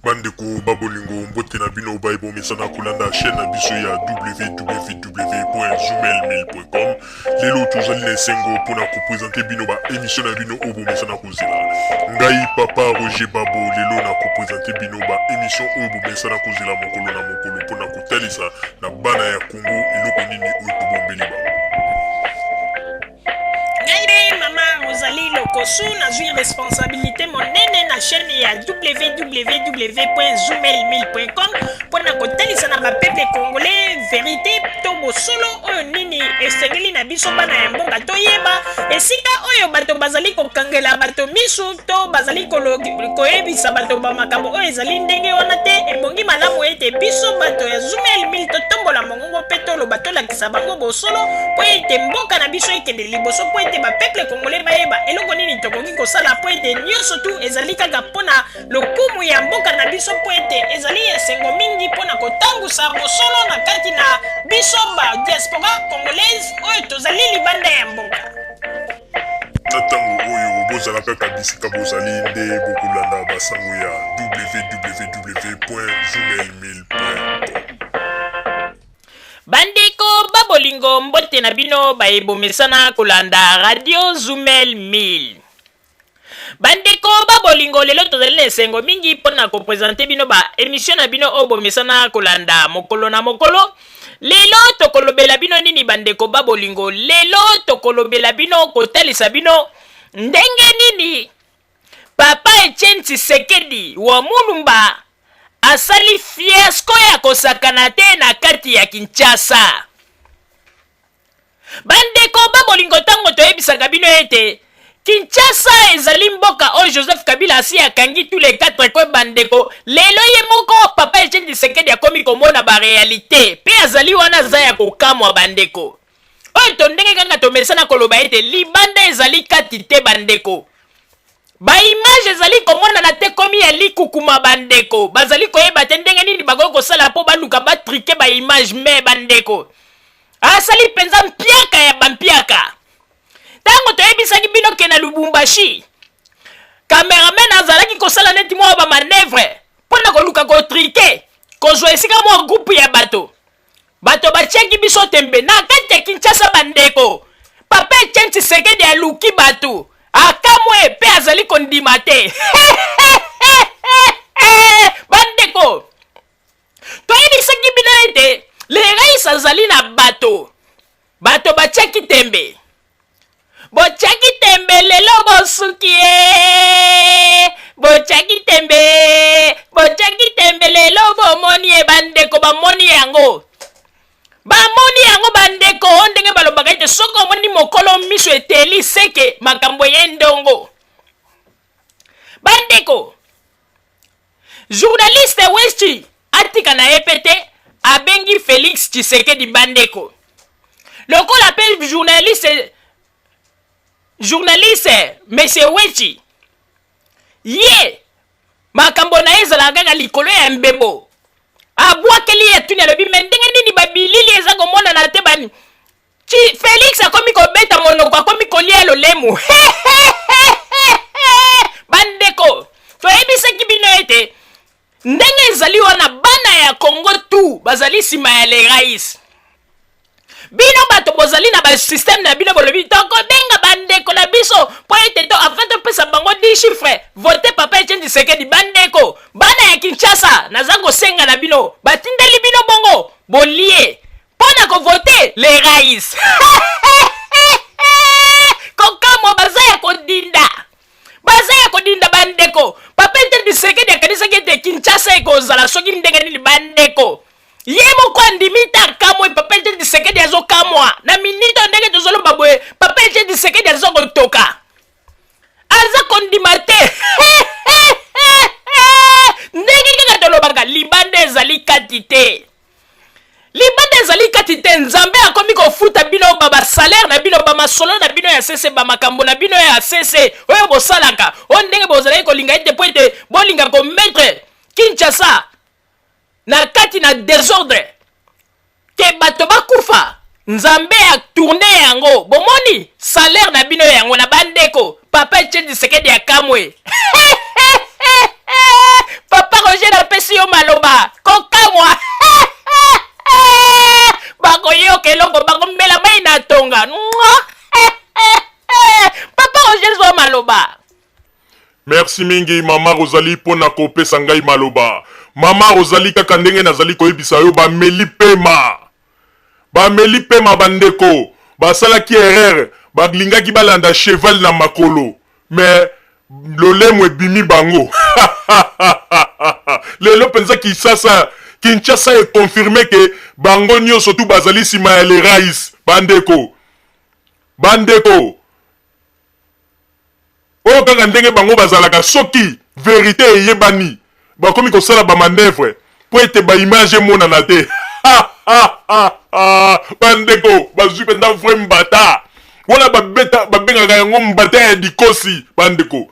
Bandeko ba bolingo, mbote na bino baye bomesana kolanda chaîne na biso ya www.zoomail1000.com. Lelo tozali na esengo mpona kopresente bino ba émission na bino oyo bomesana kozela. Ngai papa Roger Babo lelo na kopresente bino ba émission oyo bomesana kozela mokolo na mokolo mpona kotalisa na bana ya Congo eloko nini oyo tobombeli bango. Ngai mpe mama Rosalie Lokosu nazwi responsabilité monene na chaîne ya www.zoomail1000.com mpo na kotalisa na bapeuple congolais verité to bosolo oyo nini esengeli na biso bana ya mboka toyeba esika oyo bato bazali kokangela bato misu to bazali koyebisa bato bamakambo oyo ezali ndenge wana te. Ebongi malamu ete biso bato ya Zoomail 1000 totombola mongongo mpe toloba, tolakisa bango bosolo mpo ete mboka na biso ekende liboso, mpo ete bapeuple congolais bayeba eloko nini tokoki kosala, mpo ete nyonso tu ezali kaka mpo na lokumu ya mboka na biso, mpo ete ezali esengo mingi mpo na kotambusa bosolo na kati na biso ba diaspora congolaise oyo tozali libanda ya mboka. Na ntango oyo bozala kaka bisika bozali nde bokolanda basango ya www.zoomail1000.com. Bandeko ba bolingo, mbote na bino baye bomesana kolanda Radio Zumel 1000. Bandeko ba bolingo, lelo tozali na esengo mingi mpo na kopresente bino ba emission na bino oyo bomesana kolanda mokolo na mokolo. Lelo tokolobela bino nini bandeko ba bolingo? Lelo tokolobela bino kotalisa bino ndenge nini Papa Etienne Tshisekedi wa Mulumba asali fiasco ya kosakana te na kati ya Kinshasa. Bandeko ba bolingo, ntango toyebisaka bino ete Kinshasa ezali mboka oyo Joseph Kabila asi akangi tous les quatre coins, bandeko, lelo ye moko Papa Etienne Tshisekedi akomi komona ba réalité mpe azali wana aza ya kokamwa bandeko. Oyo to ndenge kaka tomesana koloba ete libanda ezali kati te bandeko. Ba image ezali komonana te komi ya likukuma bandeko. Bazali koyeba te ndenge nini bakoki kosala mpo baluka batrike ba image me bandeko. Asali mpenza mpiaka ya bampiaka. Ntango toyebisaki bino ke na Lubumbashi cameraman azalaki kosala neti mwa ba manœuvre mpo na koluka kotrike kozwa esika mwa groupe ya bato. Bato batiaki biso tembe na kati ya Kinshasa bandeko. Papa Etienne Tshisekedi aluki bato, akamwe mpe azali kondima te. Bandeko, toyebisaki bino ete le rais azali na bato. Bato batiaki tembe. Botiaki tembe lelo bosuki ye. Botiaki tembe, botiaki tembe lelo bomoni ye bandeko, bamoni yango. Bamoni yango bandeko, ndenge balobaka ete soki omoni mokolo miso eteli seke makambo eye ndongo. Bandeko, journaliste Weschi atika na ye pe te, abengi Felix Tshisekedi bandeko. Lokola pe journaliste Monsieur Weschi ye makambo na ye ezalaka kaka likolo ya mbebo, abwakeli ye tuni, alobi me ndenge nini babilili eza komonana te bani Felix akomi kobeta monoko, akomi kolia lolemu. Bandeko, toyebisaki bino ete ndenge ezali wana bana ya Congo tu bazali nsima ya le rais. Bino bato bozali na ba système na bino, bolobi tokobenga bandeko na biso mpo ete to afin topesa bango 10 chiffres vote Papa Etienne Tshisekedi. Bandeko, bana ya Kinshasa, naza kosenga na bino, batindeli bino bongo bolie mpo na kovote le rais. Kokamwa, baza ya kodinda, baza ya kodinda bandeko. Papa Etienne Tshisekedi akanisaki ete Kinshasa ekozala soki ndenge nini bandeko. Ye moko andimi te, akamwe. Papa Etienne Tshisekedi azokamwa na minito ndenge tozoloba boye. Papa Etienne Tshisekedi aza kotoka, aza kondima te ndenge kaka tolobaka libanda ezali kati te, libanda ezali kati te. Nzambe akomi kofuta bino ba salaire na bino, ba masolo na bino ya sese, ba makambo na bino ya sese oyo bosalaka, oyo ndenge bozalaki kolinga ete po ete bolinga komettre Kinshasa na kati na désordre ke bato bakufa. Nzambe atourne yango, bomoni salaire na bino yango na bandeko. Papa Etienne Tshisekedi akamwe. Papa Roger Merci mingi mama Rosalie mpo na kopesa ngai maloba. Mama Rosalie, kaka ndenge nazali koyebisa yo, bameli pema. Bameli pema bandeko, basalaki erreur, balingaki balanda cheval na makolo mais lolemo ebimi bango. Lelo mpenza Kisasa, Kinshasa e confirme ke bango nyonso tu bazali nsima ya le rais. Bandeko, bandeko, oyo kaka ndenge bango bazalaka, soki verite eyebani bakomi kosala ba manœuvre mpo ete ba image emonana te. Bandeko, bazwi mpenza vrai mbata wana, babeta babengaka yango mbata ya dikosi. Bandeko,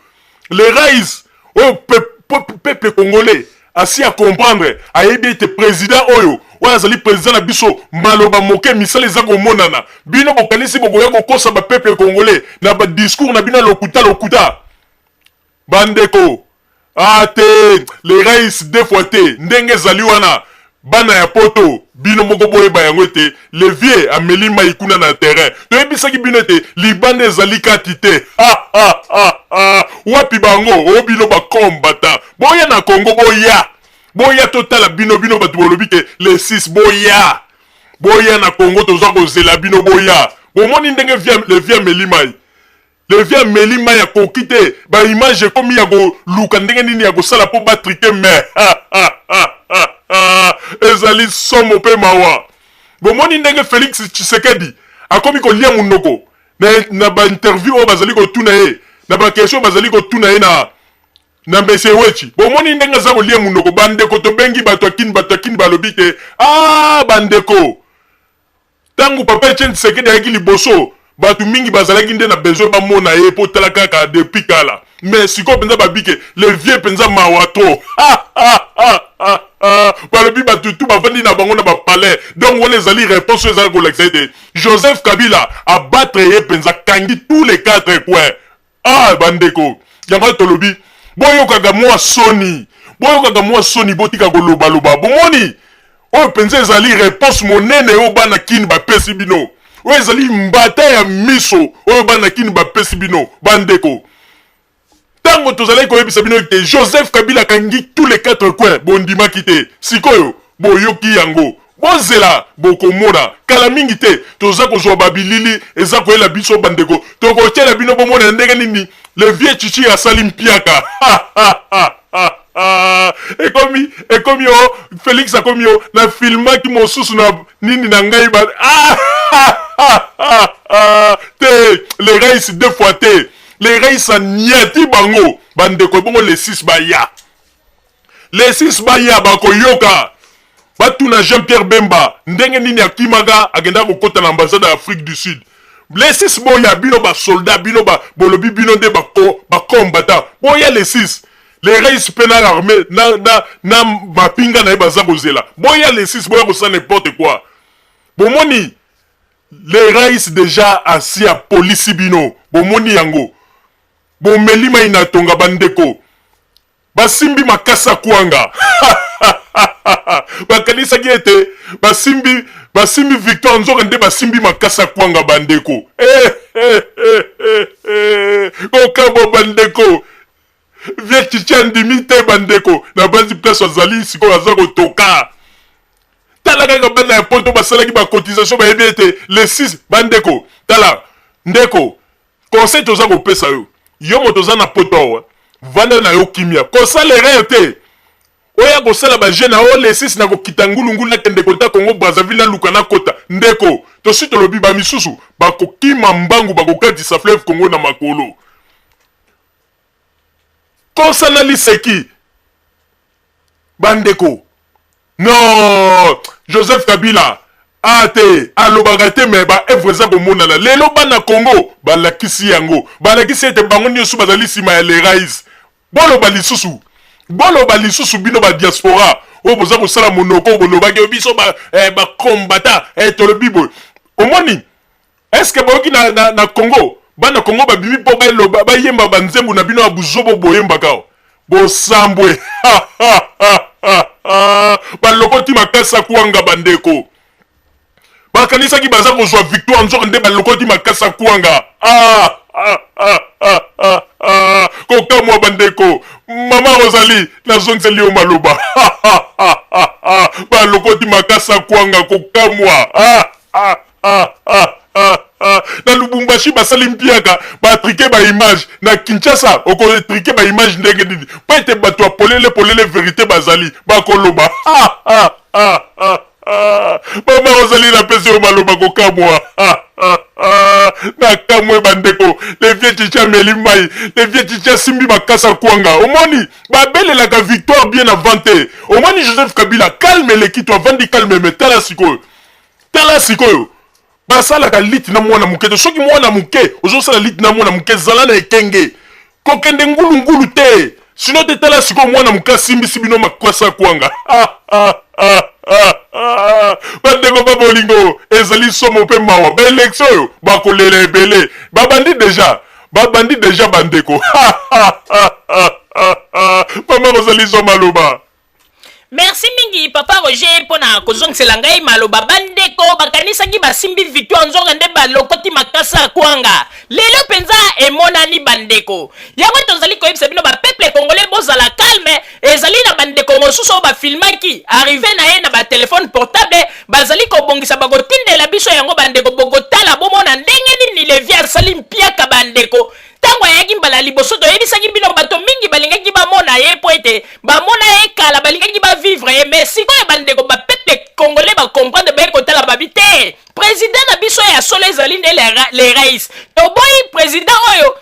le rais oyo peuple congolais asi a comprendre, ayebi ete président oyo oyo azali président na biso, maloba moke, misala eza komonana. Bino bokanisi bokoya kokosa bapeuple congolais na badiscours na bino ya lokuta lokuta. Bandeko, a te, le rais deux fois te. Ndenge ezali wana, bana ya poto, bino moko boyeba yango ete le vieux ameli mai kuna na terrain. Toyebisaki bino ete libanda ezali kati te. Wapi bango oyo? Bino bakombata, boya na Kongo, boya, boya totala bino. Bino bato bolobi ke le 6, boya, boya na Kongo, toza kozela bino, boya. Bomoni ndenge le vieux ameli mai. Le vieux ameli mai, akoki te. Baimage ekomi ya koluka ndenge nini ya kosala mpo batruquer, mais ezali somo mpe mawa. Bomoni ndenge Félix Tshisekedi akomi kolia monoko na bainterview oyo bazali kotuna ye, na baquestion bazali kotuna ye na Mbese Wechi. Bomoni ndenge aza kolia monoko. Bandeko, tobengi bato akini, bato akini balobi te. Ah, bandeko, ntango papa Etienne Tshisekedi ayaki liboso, bato mingi bazalaki nde na besoin bamona ye mpo tala kaka depuis kala. Mais sikoyo mpenza babike le vieux mpenza mawa trop. Balobi bato tu bavandi na bango na bapalais. Donc wana ezali réponse oyo ezali kolakisa ete Joseph Kabila abattre ye mpenza, kangi tous les quatre coins. Ah bandeko, yango tolobi boyokaka mwa soni, boyokaka mwa soni, botika kolobaloba. Bomoni oyo mpenza ezali réponse monene oyo bana Kini bapesi bino. Oyo ezali mbata ya miso oyo bana Kini bapesi bino. Bandeko, ntango tozalaki koyebisa bino ete Joseph Kabila akangi tous les quatre coins, bondimaki te. Sikoyo boyoki yango, bozela, bokomona kala mingi te. Toza kozwa babilili eza koyela biso. Bandeko, tokotiela bino, bomona ndenge nini le vieux Chichi asali mpiaka. Ekomi, ekomi o Félix akomi o na filmaki mosusu na nini na ngai ba te. Le rais deux fois te, le rais aniati bango. Bandeko, ebongo le 6 baya, le 6 baya, bakoyoka. Batuna Jean Pierre Bemba ndenge nini akimaka, akendaka kokɔta na ambassade ya Afrique du Sud. Le 6 boya, bino basoldat, bino bolobi bino nde bakombata, boya le 6. Le rais mpe na armée na mapinga na ye baza kozela. Boya le 6, boya kosala n'importe quoi. Bomoni le rais déjà asi apolisi bino, bomoni yango, bomeli mai na tonga. Bandeko, basimbi makasa kwanga, bakanisaki ete basimbi, basimbi victoire, nzoka nde basimbi makasa kwanga. Bandeko, eh, eh, eh, eh, kokabo. Bandeko, vieux Chichi andimi te. Bandeko, na bandi place azali sikoyo, aza kotoka. Tala kaka bana ya poto basalaki bacotisation, bayebi ete le 6. Bandeko, tala ndeko, conseil toza kopesa yo, yo moto oza na poto awa, vanda na yo kimia, kosala erreur te oya kosala bajeune na o le 6 na kokita ngulungulu, nakende kota Congo Brazzaville, naluka nakota. Ndeko, tosi tolobi, bamisusu bakokima mbangu, bakokatisa fleuve Congo na makolo. Kosana liseki. Bandeko, non, Joseph Kabila a te, alobaka te, mais baœuvre eza komonana. Lelo bana Congo balakisi yango, balakisi ete bango nyonso bazali nsima ya le rais. Boloba lisusu, boloba lisusu, bino badiaspora oyo boza kosala monoko, bolobaki biso bakombata, tolobi boye. Omoni, est-ce boyoki na Congo, bana Congo babimi mpo baloba, bayemba banzembo na bino ya buzobo boyembaka? Bosambwe, balokoti makasi akwanga. Bandeko, bakanisaki baza kozwa victoire, nzoka nde balokoti makasi akwanga. Ah, ah, ah, ah, ah, ah. Kokamwa bandeko. Mama Rosalie, nazongiseli yo maloba. Balokoti makasa kwanga kokamwa. Na Lubumbashi basali mpiaka, batrike ba image. Na Kinshasa okotrike ba image ndenge nini? Mpo ete bato ya polele polele verite bazali bakoloba. Mama Rosalie, napesi yo maloba kokamwa. Nakamwe bandeko, le vieux Chichi ameli mai, le vieux Chichi asimbi makasa kwanga. Omoni babelelaka victoire bien avant te. Omoni Joseph Kabila calme eleki to avandi calme, me tala sikoyo, tala sikoyo basalaka liti na mwana moke te. Soki mwana moke ozosala liti na mwana moke, zala na ekenge, kokende ngulungulu te, sino te. Tala sikoyo mwana moke asimbisi bino makwasa kwanga. Bandeko ba bolingo, ezali somo mpe mawa. Baélection oyo bakolela ebele, babandi deja, babandi deja bandeko. Mama kozali zwa maloba. Merci mingi papa Roger mpona kozongisela ngai maloba. Bandeko bakanisaki basimbi victoire, nzoka nde balokoti makasa ya kwanga. Lelo mpenza emonani bandeko. Yango tozali koyebisa bino bapeuple congolais, bozala calme. Ezali na bandeko mosusu oyo bafilmaki arrivée na ye na batelefone portable, bazali kobongisa, bakotindela biso yango. Bandeko, bokotala, bomona ndenge nini levi asali mpiaka. Bandeko, ntango ayaki mbala ya liboso, toyebisaki bino, bato mingi balingaki bamona ye mpo ete bamona ye kala, balingaki bavivre ye. Mais sikoyo bandeko, bapeuple congolais bacomprendre, baye kotala, babi te, président na biso ya solo ezali nde le rais. Toboyi président oyo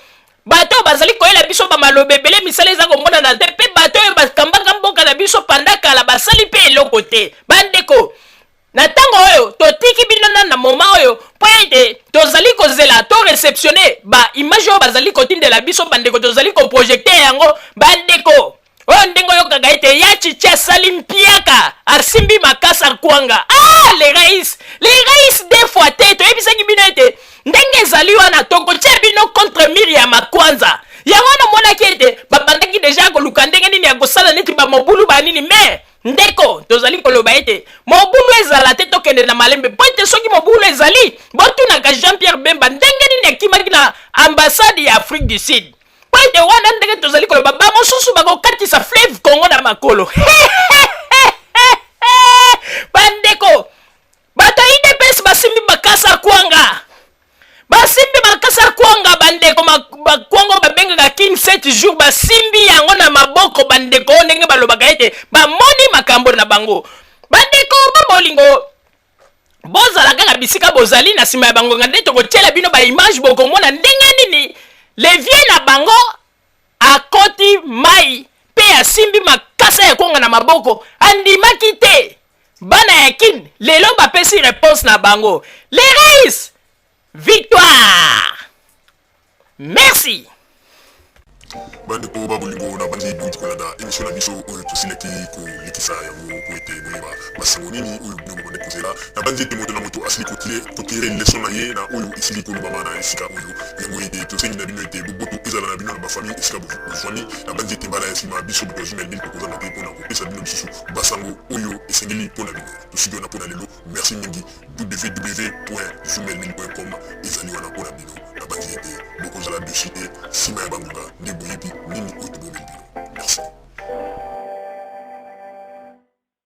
bato oyo bazali koyela biso bamaloba ebele, misala eza komonana te, mpe bato oyo bakambaka mboka na biso panda kala basali mpe eloko te. Bandeko, na ntango oyo totiki bino na moment oyo mpo ete tozali kozela to réceptionne baimage oyo bazali kotindela biso. Bandeko, tozali koprojeter yango. Bandeko, oyo ndenge oyokaka ete ya Chichi asali mpiaka, asimbi makasa kwanga. Ah, le rais, le rais deux fois te. Toyebisaki bino ete ndenge ezali wana, tokotia bino contre mur ya makwanza. Yango wana omonaki ete babandaki deja koluka ndenge nini ya kosala neti bamobulu banini. Mais ndeko, tozali koloba ete mobulu ezala te, tokende na malembe, mpo ete soki mobulu ezali, botunaka Jean Pierre Bemba ndenge nini akimaki na ambassade ya Afrique du Sud, mpo ete wana ndenge tozali koloba, bamosusu bakokatisa fleuve Congo na makolo. Bandeko, bato ya UDPS basimbi makasa kwanga, basimbi makasa kwanga. Bandeko, bakwanga babengaka kin 7 jours, basimbi yango na maboko. Bandeko, ndenge balobaka ete bamoni makambo na bango. Bandeko babolingo, bozala kaka bisika bozali na nsima ya bangonga nde tokotiela bino baimage, bokomona ndenge nini levier na bango akoti mai mpe asimbi makasa ya kwanga na maboko, andimaki te. Bana ya Kine lelo bapesi réponse na bango. Les rais, victoire. Merci. Bandeko babolingo, na bandi bouti kolanda émission na biso oyo tosilaki kolekisa yango po ete boyeba basango nini oyo bino bobandi kozela. Na bandi ete moto na moto asili kotirer leçon na ye na oyo esili kolobama na esika oyo. Yango ete tosengi na bino ete boboto ezala na bino na bafamille esika bozwami. Na bandi ete mbala ya nsima, biso bato ya Zumel Mil tokozanga te mpona kopesa bino lisusu basango oyo esengeli mpo na bino. Tosuki wana mpo na lelo. Merci mingi. www.zumelmil.com ezali wana mpo na bino. Na bandi ete bokozala déçus te. Nsima ya bangonga nde boyebi nini oyo tobomeli bino. Merci.